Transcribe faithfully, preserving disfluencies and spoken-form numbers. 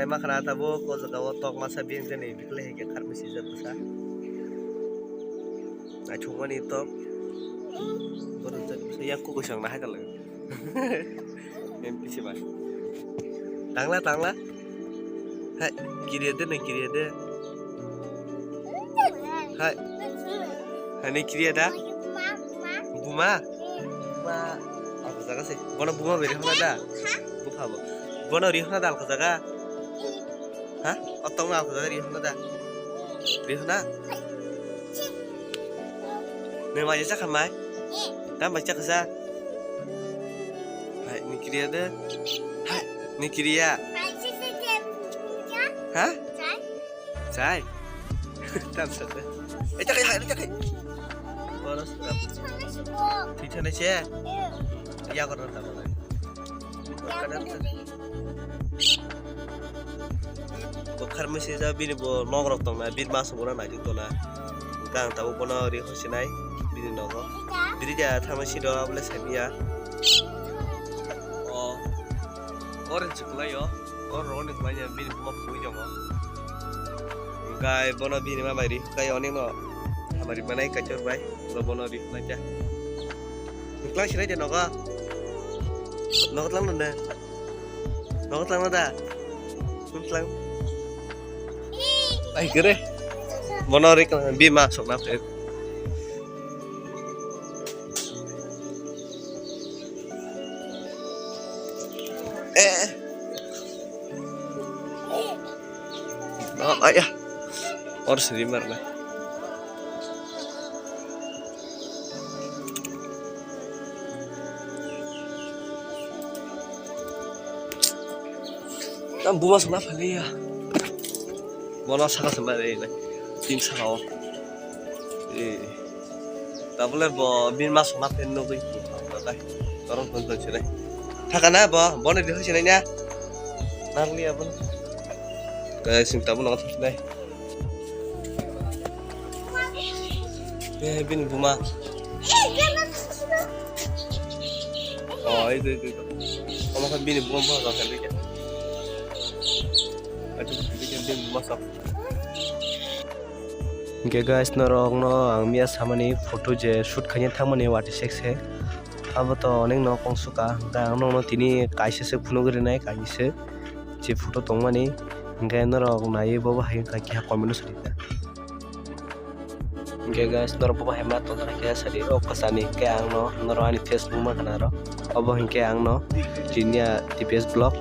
Makhana tabuk o jaga o tok masa bini gani bikle hai khe kharmai sijak bwsa. Naithokmani tok. Borok jak bwsa yang kuku song na hai talaga. N P C bai. Tangla, tangla. Hai, kiriya de, nai kiriya de. Hai. Hai, nai kiriya da? Buma? Buma. Alka jaga se. Bono buma bai rihona da? Bupha bo. Bono rihona da alka jaga? Ha? O tongna alka jaga rihona da? Rihona? Nai mai jasa khamai? Tam bai chakasa? Hai, nai kiriya de. Hai, nai kiriya. Ha? Chai? Tam sa de. Eh, chakhi, hai, chakhi. Bono sa. Thithana se? Ya, kono ta bono. Bo kharmai sijak bini bo nok rok tongna, bini masuk bono naituk tona. Hwnkhe ang tabuk bono ri hosinai bini nogo. Birija thangna siro abole samiya. O, orange kwlai o. O roni kwlai ya bini buma phui tongo. Hwnkhe bono bini ma bai ri hwnkhe onek no hamari manai kaitor bai. Bo bono ri hwnai khe. Kwlai sinai de nogo. Nogo tlang no ne. Nogo tlang no da. Tlang. Ai kere. Bono ri kang bima sokna phe. Eh. No, aya. Or sri marna. Tam buma songna phaliya. Bono saka songna re nai. Tin saka o. Eh. Tabole bo bin ma songna phen nugui. Dai. Torong ton ton sinai. Thaka na bo, bono di hosinai na. Narliya bono. Guys, sing tabuk nang thok nai. Eh, bini buma. Oh, itu, itu, itu. Omo khe bini buma buma khe bini. Achu bini buma sok. Hingke guys, norok no ang miya samani photo je shoot khaina thangmani wati sek se. Abo to onek no kong suka. Hingke ang nokno tini kaisa se phunuk rinai kaisa se. Je photo tongmani, hingke norok naiwi bobo hai wngkha keha comment o sadi ta. Hingke guys, norok bobo hai ma tongthana keha sadi, o kwchani hingke ang no norok ani Facebook ma khna ro. Obo hingke ang no tini a T P S vlog